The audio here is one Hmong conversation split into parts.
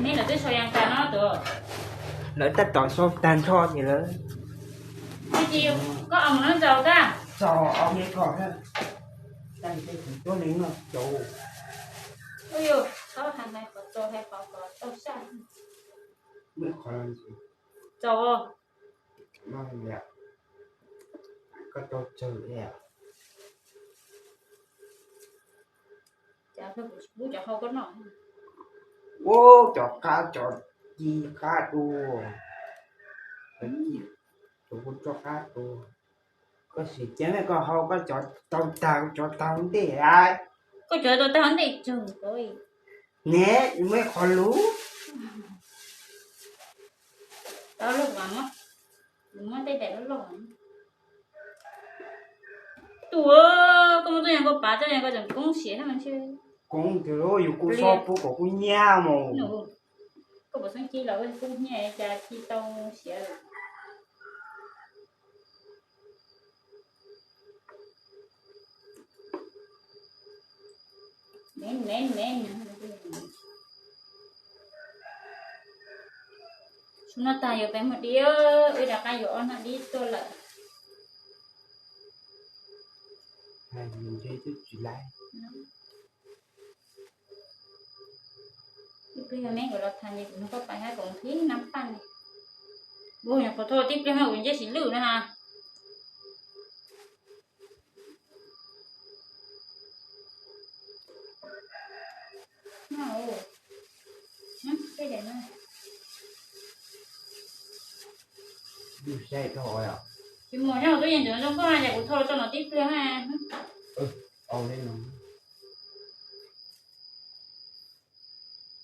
Neb lawv twb sau yas tas no tus. Lawv tab tom sau tag nrho ces lawv. Koj mus no txaus tag. Txaus, au me kom. Tag ces kuv tuaj li no txaus. Ui yus, txhob hais qhov txaus hais qhov kom tau saj. Txaus. Koj tau tsawg li? Cas kuv tsis pub cov hau koj noj. Ua cov qab cov ci qab dua, cov ci, cov kuv tso qab dua. Koj sim cia koj hau koj cov tau tag, kuv cov tag ntej lawm. Koj cov tau tag ntej tsawg koj. Ne, muaj ib qho lus. Tau lub mas muab, muab tej daim loj loj. Tus, koj muab tuaj yog koj pav, tuaj yog koj tseem koob siav thiab mas ntshe. Koob tiag lauj, yus kuj sob pub kom kuj nyiaj mus. Koj puas xeeb ci los koj kuj nyiaj cas ci tau siav lawm. Su no tag yuav peb mus dib, wb rov qab yuav ob hnab dib tuaj lawm. Ib pliag yog me nkawd los tham ces kuv nrog koj pais hab, kuv nqhis nab paj ne. Ua nyuam qhuav thau tib pliag mas kuv ntsej siv lwj na ha. Tsis muaj, nyob hauv tub yees ntawm no zoo nkauj na, ces kuv thau tso no tib pliag na.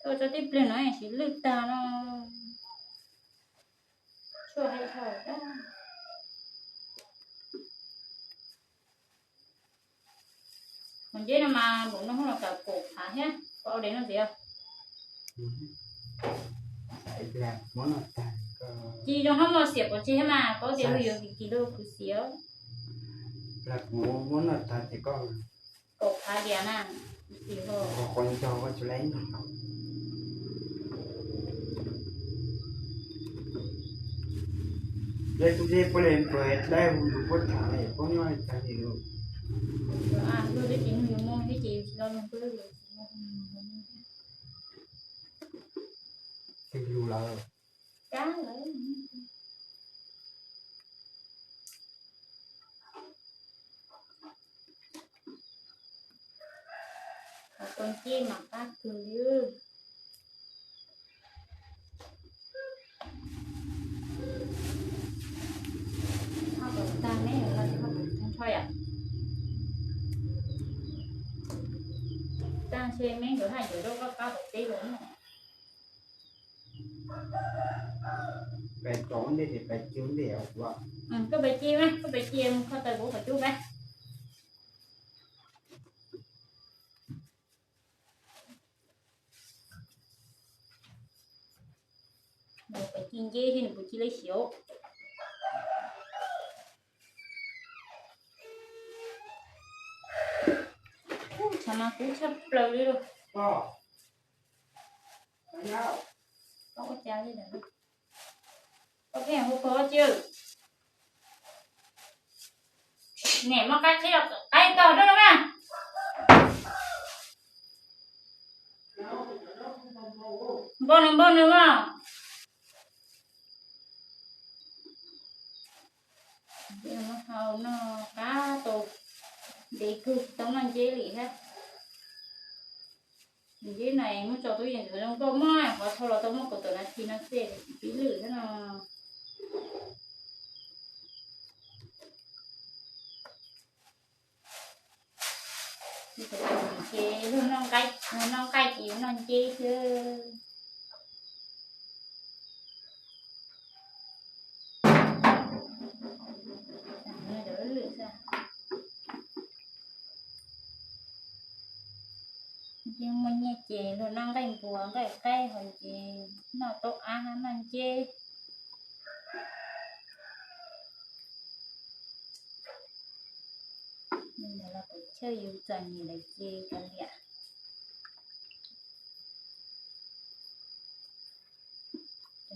Thau tso tib pliag no siv lwj tag no. Tshuaj hais dhau. Hauv nceb no mas npaum no los kawm kaum phav thiab, koj ua li no ntxiv. Ci zoo hab muaj xiam pov tseg thiab mas paub tias luag yuav kis kis luag kuv xiam. Kaum phav diam na. Qhov nco koj tsis laib. Lawv tus dej puab le npawg dawb huv yus puab tham lawm puab nyob li cas li lawm. Twb yus lawm. Qhov tau ncej mas qab kawg li. Ho kom tag neb yuav no ces ho kom tag nrho yom. Tag ntshe neb yuav haj yuav rau koj qab tom teb los no. Pais tod ntej ces pais ci ntej os. Koj pais ci mas, koj pais ci mus kho taws kuv qhov cub mas. Nws pais ci nceb thiab nws puas ci leb xyov. Ub, tshav mas kub tshaj plaws li lauj. Koj ua cas li lawm? Koj pheej hu koj ua ci. Niam muab qaib qhib los qaib tog rau na. Npauj nws, npauj nws mas. Hau no qab tau ntev kawg tsis tau noj nceb li thiab. Nceb no muab tso tub yees ntawm zoo nkauj mog, qhov thau los tau muaj kaum tawm nas this no xwb, tsis pib lwj thiab no. Ces luag noj nqaij, luag noj nqaij ces yuav noj nceb xwb. Yeej muaj nyiaj ces luag noj nqaij npua nqaij qaib ho ces noj taub ab noj nceb. Ntawd los kuv chawj yus txom nyem lawm ces kav liam.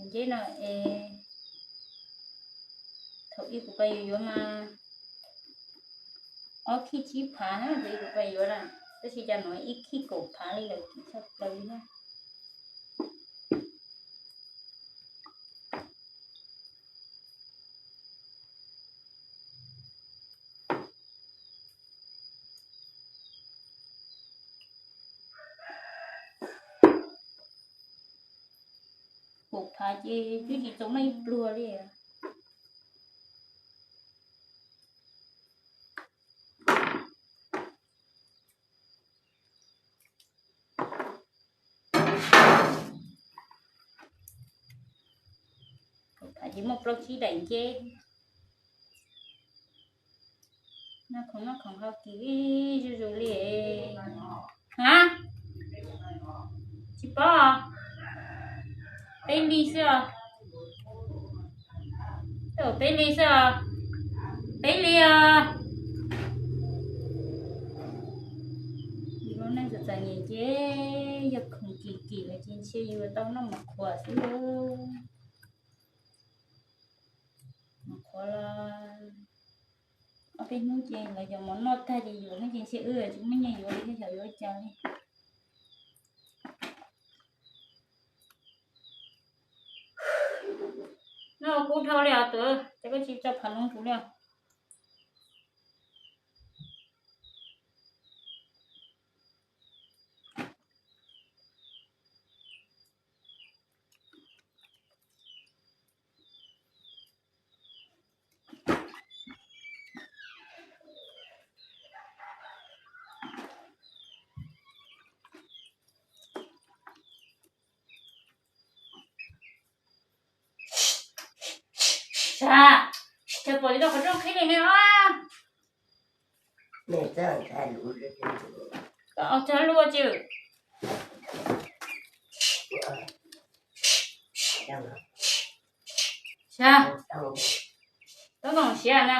Nceb no es thaum ib kuv pais yuav yuav mas ob khij tsib phav na, thaum ib kuv pais yuav na, tab sis cas no ib khij kaum phav li lawm, kim tshaj plaws li na. Kaum phav ces twb tsis txaus noj ib pluag li. Kaum phav ces muaj plaub tsib daim nceb. Noj khoom noj khoom hau kis zuj zus li. Ha, tsis paub. Peb lis xwb os. Peb lis xwb os. Peb lis os. Lub neej txom txom nyem ces yog khoom kim kim lawm ces ntshe yuav tau noj mov qhuav xwb. Mov qhuav los ob peb hnub ces lawv cov mov noj tag ces yuav no ces ntshe wb tsis muaj nyiaj yuav li thiab, xyov yuav ua cas li. Noj kub dhau li os tuv, ces koj tsis tso phav loo kuv li os. Sab, tsis pom li rau qhov rooj qhib li ne os. Koj txog luaj ces. Sab, tau nkoos siav na.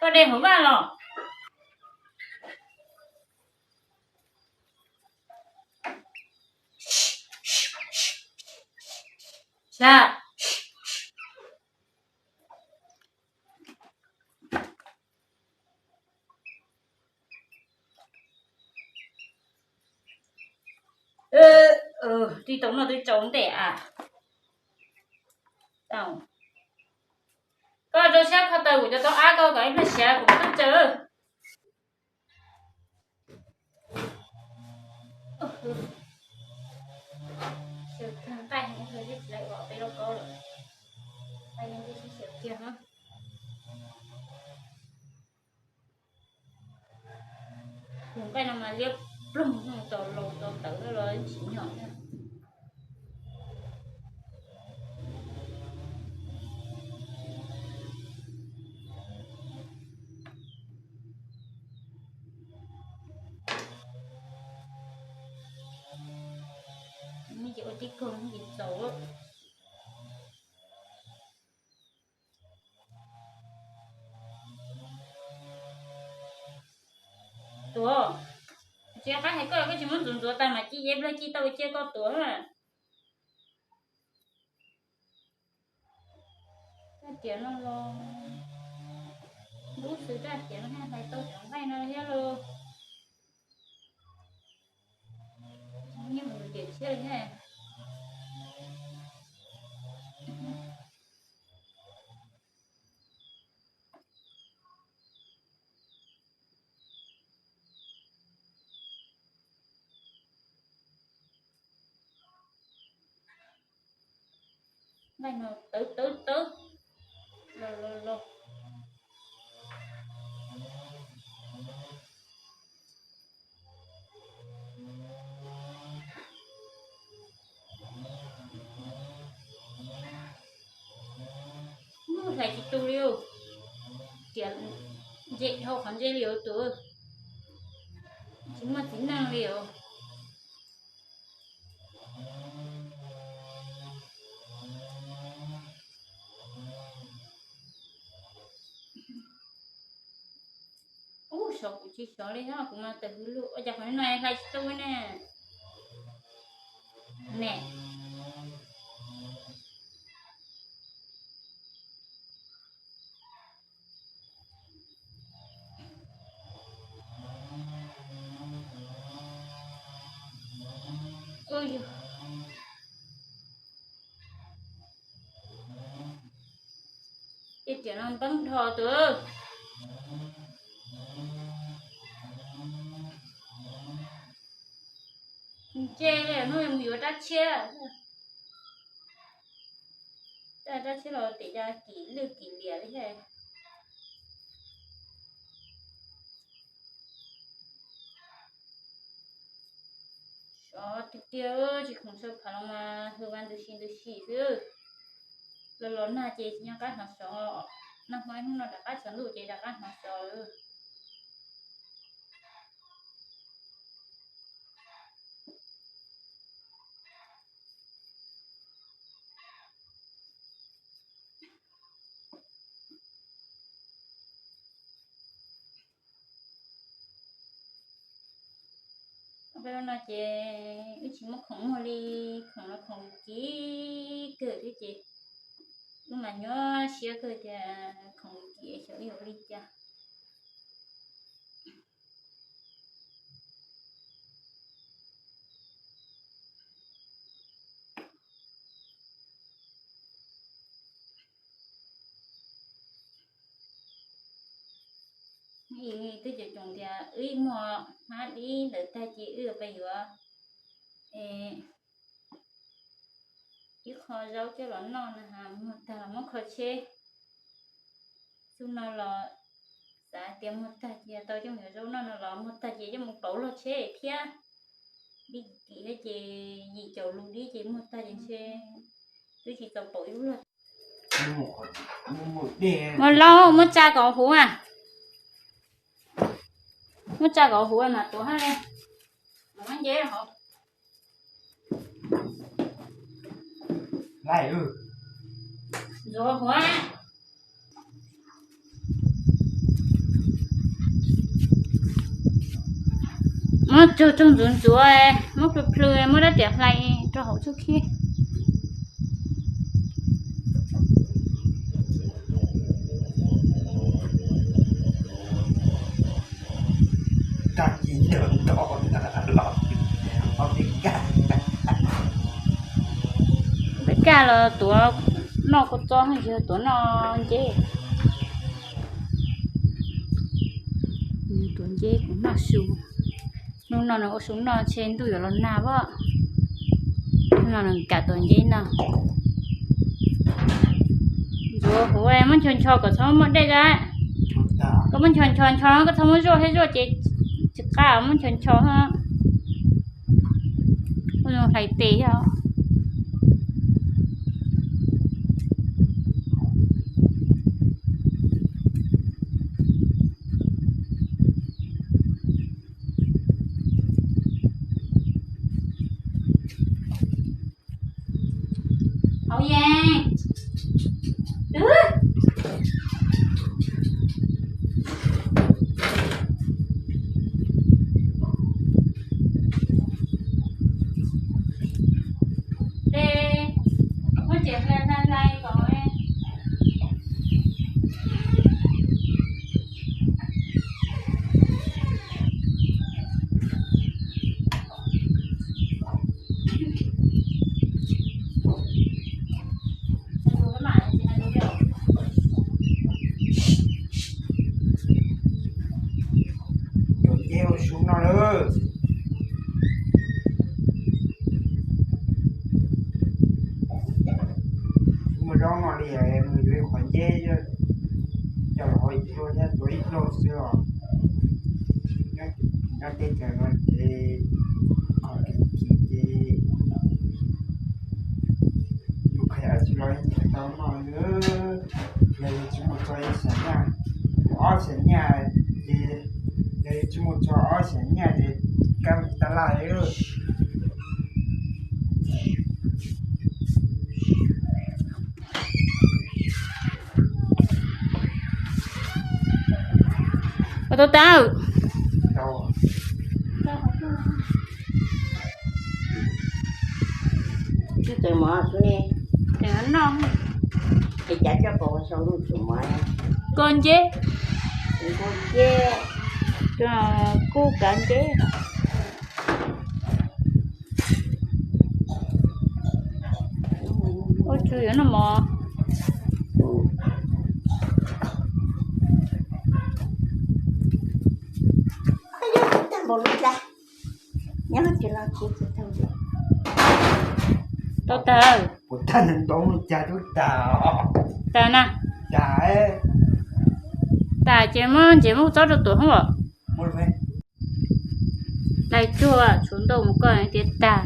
Koj de hauv vaj los. Sab. Twb tau noj twb tsaus ntev as. Koj rau siab kho taw kuv cov tau ab koj kom ib pliag siav kuv tuaj tsaws. Xyaw kiag nqaij heev, tsis lawv ua peb lauj kaub lawm. Nqaij yeej tib sib xyaw kiag na. Tus nqaij no mas liab ploog, tau laus tau tawv los tsis nyom thiab. Ces ua tib kaug ces txaus. Tuav, tsis qab hais koj, koj tsis muab ntxuav ntxuav tas mas ci ib pliag ci tau cia koj tuav. Raj tiav no los, lub xwm raj tiav no hais tau cov nqaij no thiab los. Nyiaj mus tiam tshiab li thiab. Nqaij no tawv tawv tawv los los los. Hlais tsis tu li, tiam ntse dhau qhov ntse li os tuv, tsis muaj txiv neej li os. Ub, Sov kuv tsis sov li os, kuv mas tawm hwv lug ua cas qhov no hlais tsis tau ne. Ne. Ua yog, ib tiam no npeeb dhos tus. Ntshe hnub no mus yuav rab tshiab. Rab tshiab los tias cas kim lwj kim liam li thiab. Sov tiag tiag, tsis khoom sawv phav los mas hws vas ntws si ntws si xwb. Los los nag ces tsis nco qab hnov sov, nag hmo ib hnub no rov qab tsaus ntuj ces rov qab hnov sov lawm. Peb no ces wb tsis muaj khoom muag li, khoom los khoom kim kawg thiab ces wb mas nyuaj siab kawg tias khoom kim xyov wb yuav ua li cas. Twb cov tsoom tias wb muag hmab dib ntawd tag ces wb pais yuav ib qho zaub coj los noj na, muag tag los muab kho tsheb. Xub no los xav tias muag tag ces tau coj mus yuav zaub noj no los muag tag ces coj mus pauv log tsheb thiab. Dib kim thiab ces yim caum lus dib ces muag tag ces ntshe twb tsis txaus pauv ib lub log. Muaj laub muab tsa kom huv, muab tsa kom huv mas tuav hab le. Muab nceb hauv. Ntxuav huv. Muab tsaug tsaug ntxuav ntxuav, muab plhws plhws, muab rab riam hlais rau hauv txuj khib. Peb kaj los tuav noj kua txob, tsis tuav noj nceb. Tuav nceb kuv noj su. Hnub no nws ua su noj ntshe ntuj yuav los nag pom. Hnub no nws kam tuav nceb no. Ntxuav huv, muab ncho ncho kom txhob muaj dej a. Koj muab ncho ncho ncho, koj txhob muab zuaj thiab, zuaj ces tsis qab, muab ncho ncho. Hlais tes os. Hauv yees. Muab tsev hlais hlais kom Tuav nceb ua su noj lawm. Muaj zaub noj li, mus yuav ib qhov nceb coj los hau ib pluag thiab tuav ib pluag xwb os. Nyob teb chaws no ces qhov kim ces yus qhia tsis los yeej tau noj li. Yog yus tsis muaj txog ib xees nyaj, ob xees nyaj ces, yog yus tsis muaj txog ob xees nyaj ces kab tab laj li. Ua tau tau. Twb txawm mov xwb ne. Noj. Es cas coj pov sau lub tsum mov. Koj nceb. Koj nceb. Kub kav nceb. Ua tsuav yuav noj mov. Tau tag. Tag na. Tag ces muab ntses muab txob rau tuam hub. Dai tsuag tshuav ntau mus koj tias tag.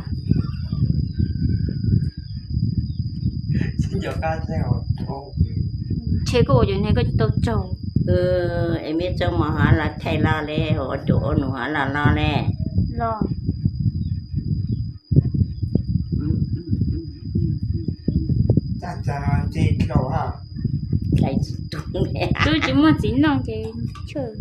Ntshe koj ua cov niag koj tsis tau tsaug. Es me txob mov hov los thaij los le, ua tus ua nus hov los los le. Los. Twb tsis muaj txiv noj ces tsawg.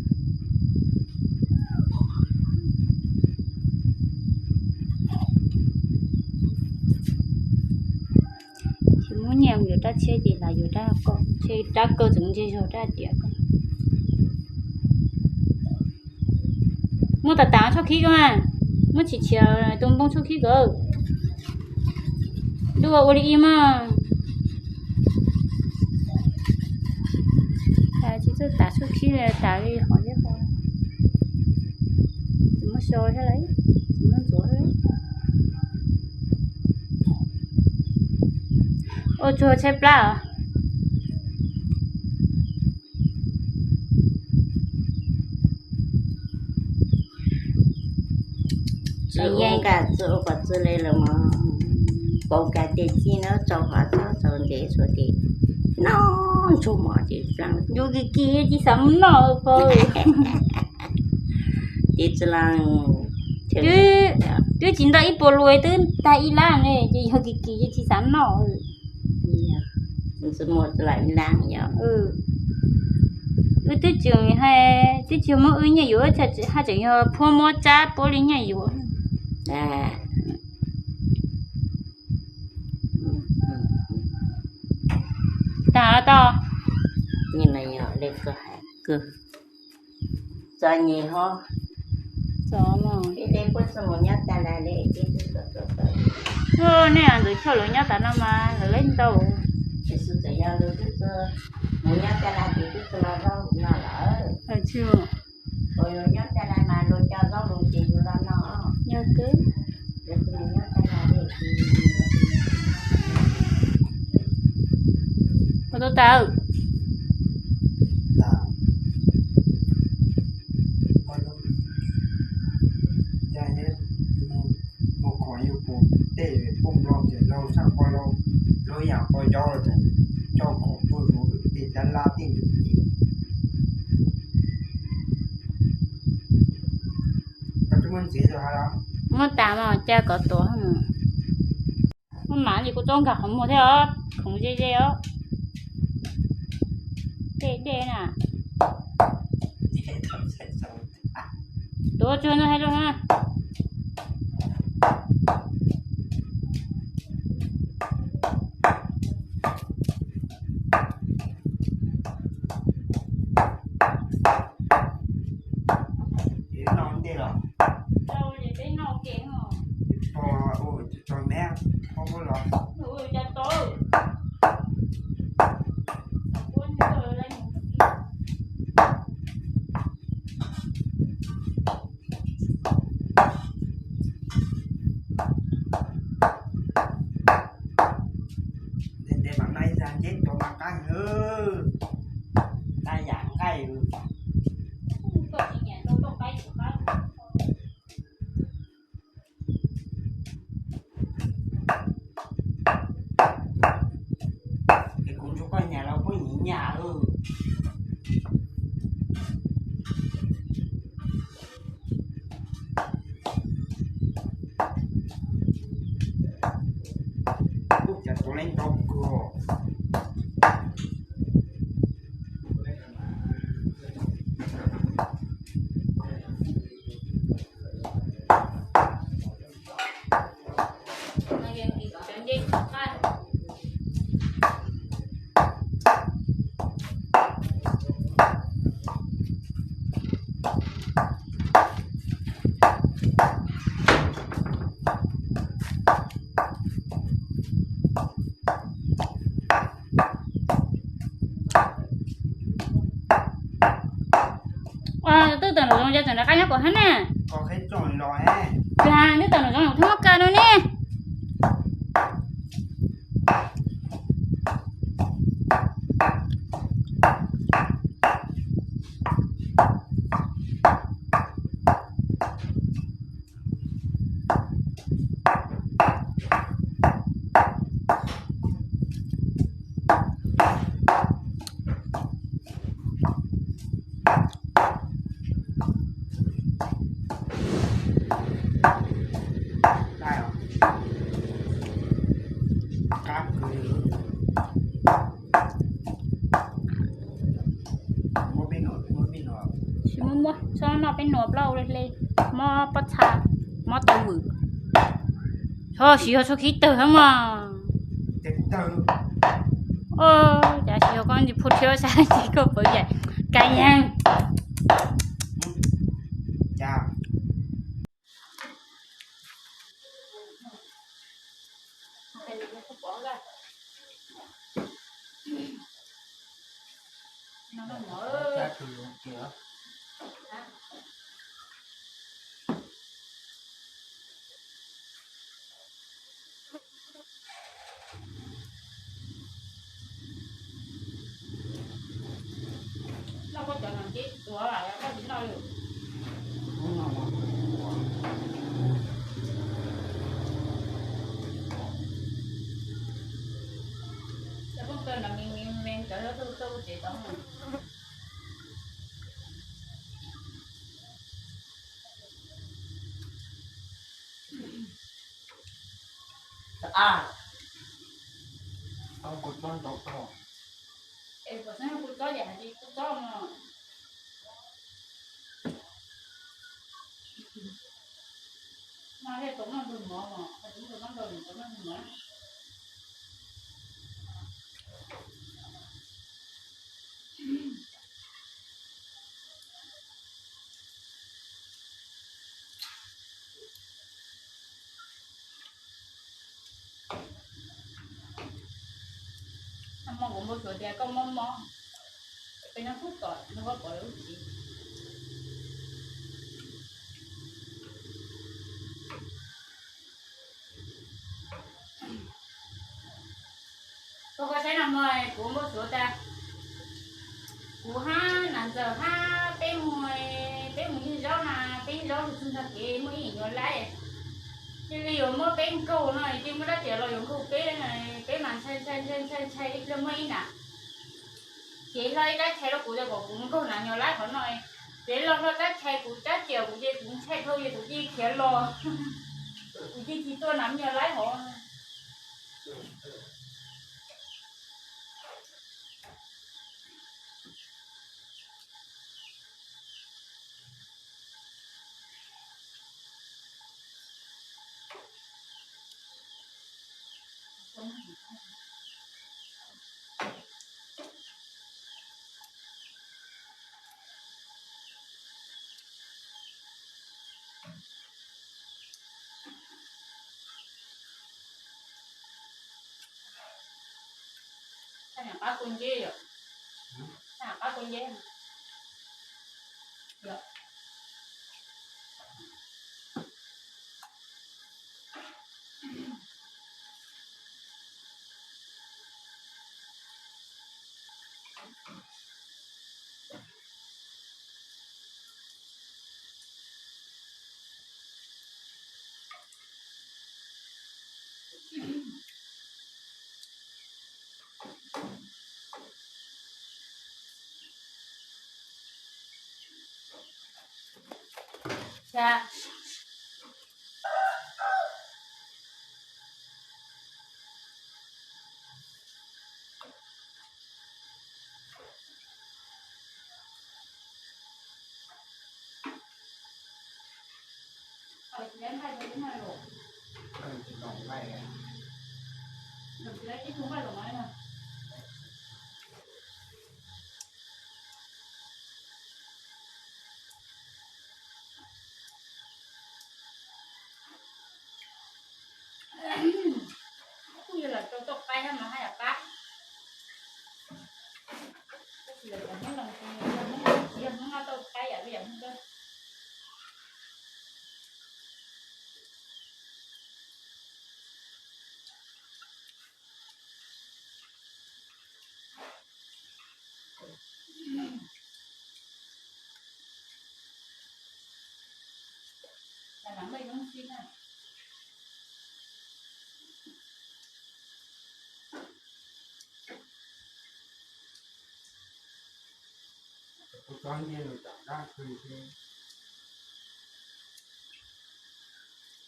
Tsis muaj nyiaj yuav rab txhiab ces lam yuav rab koj, ntshe rab koj tseem ntse zog rab tiam koj. Muab tas tas tshoob khib ko, muab tsis txhiam tus npoo tshoob khib ko. Dua ua li ib mas. Tsis txawj tas tshoob khib li, tas li hov thiab ko. Tsis muab so thiab, tsis muab ntxuav thiab. Ua tsuag tshaib plab os. Txawm yeej nkaj txawj ua kom txawj le los mas, kaus kas ces txij no txaus hov txaus ntev txhua ces noj ntsuag mov ces plaab yuav kis kis ces tsis xav mus noj ko. Ces txawj la, twb tsis nto ib puas lus twb tag ib lab ne ces yog kis kis ces tsis xav noj. Wb twb tseem, twb tsis muab wb nyiaj yuav, haj tseem yog phuab muab tsab puab li nyiaj yuav. Tag tau. Txom nyem hov. Txom os. Nej Ntxawm Choj lawv nyob tas no mas lawv leb ntau. Mus nyob Canada ces twb tsis los zaub lus no lawm. Nyob Canada mas luag cog zaub lus ces yus los no. Yog kawg. Ua tus tawm. Mus khoom yus pum tej pum los ces laug tshaj qo laug, laug yam qo zaub los ces coj khoom tuaj zuv tej tab lab tej ntug ces. Muab tas mas cas kom tuav. Muab mam li kuv txob nkag qhov muag thiab os, khoom ze ze os. Dej dej na. Tuav tsuag ntawd hais lus na. Ntev ntev mam noj ib zag nceb tuav mas qab heev. Noj yam nqaij. Es kuv nrog koj nyas los puab nyiam nyas. Ub, cas tuav leej ntau kawg. Twb tawm nram zoov ces txawm nram qab nyob kom hab na. Twb tawm nram zoov thiab muab ka no ne. Tsis muab muab, txhob noj peb nuam plaub hle, mob pob txha, mob taw vwm. Txhob siv, txhob khib tawg hab mog. Cas siv koj ntsis phu thiab sab ces koj pawv yam kais yeeg. Noj koj cov no ces tuav, koj tsis noj li. Cov phooj ywg no me me me cov txawj txawj tsev tod. Es kuv txob ces hais tias kuv txob no. No yog tus noj ntawg mov, tus noj ntawg mov. Hmo kuv npau suav tias koj mob mob, peb nyob tub tom nrog koj pom lub txiv. Koj koj saib no hmo kuv npau suav tas, kuv hab nas ntxawm hab peb mus, peb mus yug zaub na, peb yug zaub txug ntag kev muaj ib yim nyuam laib, cia li yuav muab peb nkaug no, cia muaj dab tsi los yuav nkaug peb, peb mas ntshai ntshai ntshai ntshai ntshai ib pliag muaj ib nam cev hlo ib rab chais rau kuv tias kom kuv nkaug nam nyuam laib qhov no. Ces los hlo rab chais kuv rab riam kuv ces kuv ntshai dhau ces kuv cia li khiav los, kuv cia li tsis tua nam nyuam laib hov. Qab kua nceb yom, qab kua nceb yom. Lam mej zoo xwb na. Kuv tsob ntiab nws tam dab kawg xwb.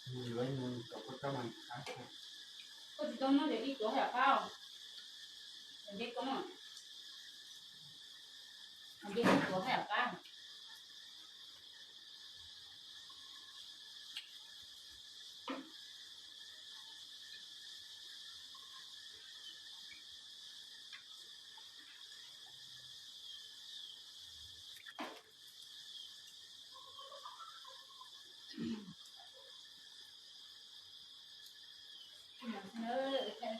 Nws yuav nws kom kuv tsob mas tab. Koj tsis tau muab ces ib tuav haj yam qab. Nce koob, nce ib tuav haj yam qab.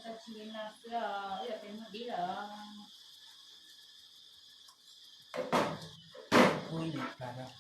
Tsis li no xwb os, wb yuav peb muag dib lawm. Ua li cas?